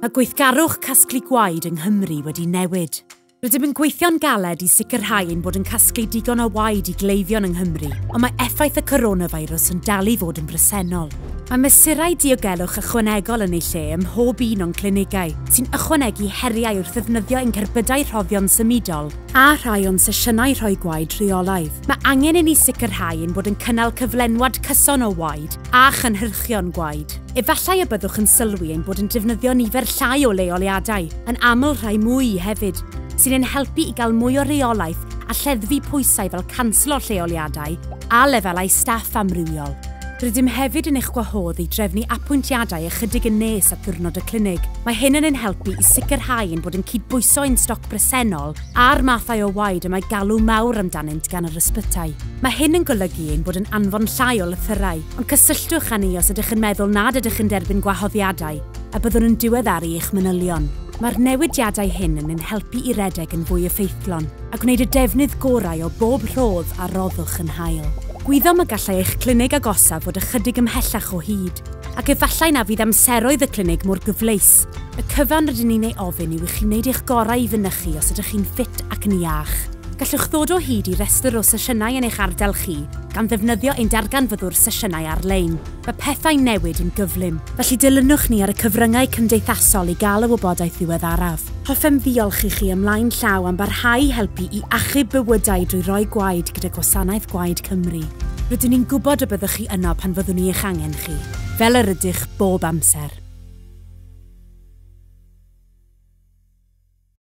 Mae gweithgarwch casglu gwaed yng Nghymru wedi newid. Rydym yn gweithio'n galed i sicrhau ein bod yn casglu digon o waed i gleifion yng Nghymru, ond mae effaith y coronavirus yn dal i fod yn bresennol. Mae mesurau diogelwch ychwanegol yn eu lle ym mhob un o'n clinigau, sy'n ychwanegu heriau wrth ddefnyddio ein cerbydau rhoddion symudol a rhai o'n sesiynau rhoi gwaed rheolaidd. Mae angen i ni sicrhau ein bod yn cynnal cyflenwad cyson o waed a chynhyrchion gwaed. Efallai y byddwch yn sylwi ein bod yn defnyddio nifer llai o leoliadau, yn aml rhai mwy hefyd, sy'n ein helpu i gael mwy o reolaeth a lleddfu pwysau fel canslo lleoliadau a lefelau staff amrywiol. Rydym hefyd yn eich gwahodd i drefnu apwyntiadau ychydig yn nes at ddiwrnod y clinig. Mae hyn yn ein helpu i sicrhau ein bod yn cydbwyso ein stoc bresennol a'r mathau o waed y mae galw mawr amdanynt gan yr ysbytai. Mae hyn yn golygu ein bod yn anfon llai o lythyrau, ond cysylltwch â ni os ydych yn meddwl nad ydych yn derbyn gwahoddiadau, a byddwn yn diweddaru eich manylion. Mae'r newidiadau hyn yn ein helpu i redeg yn fwy effeithlon a gwneud y defnydd gorau o bob rhodd a roddwch yn hael. Gwyddom y gallai eich clinig agosaf fod ychydig ymhellach o hyd, ac efallai na fydd amseroedd y clinig mor gyfleus. Y cyfan rydyn ni'n ei ofyn yw i chi wneud eich gorau i fynychu os ydych chi'n ffit ac yn iach. Gallwch ddod o hyd i restr o sesiynau yn eich ardal chi gan ddefnyddio ein darganfyddwr sesiynau ar-lein. Mae pethau'n newid yn gyflym, felly dilynwch ni ar y cyfryngau cymdeithasol i gael y wybodaeth ddiweddaraf. Hoffem ddiolch i chi ymlaen llaw am barhau i helpu i achub bywydau drwy roi gwaed gyda Gwasanaeth Gwaed Cymru. Rydyn ni'n gwybod y byddwch chi yno pan fyddwn ni eich angen chi, fel yr ydych bob amser.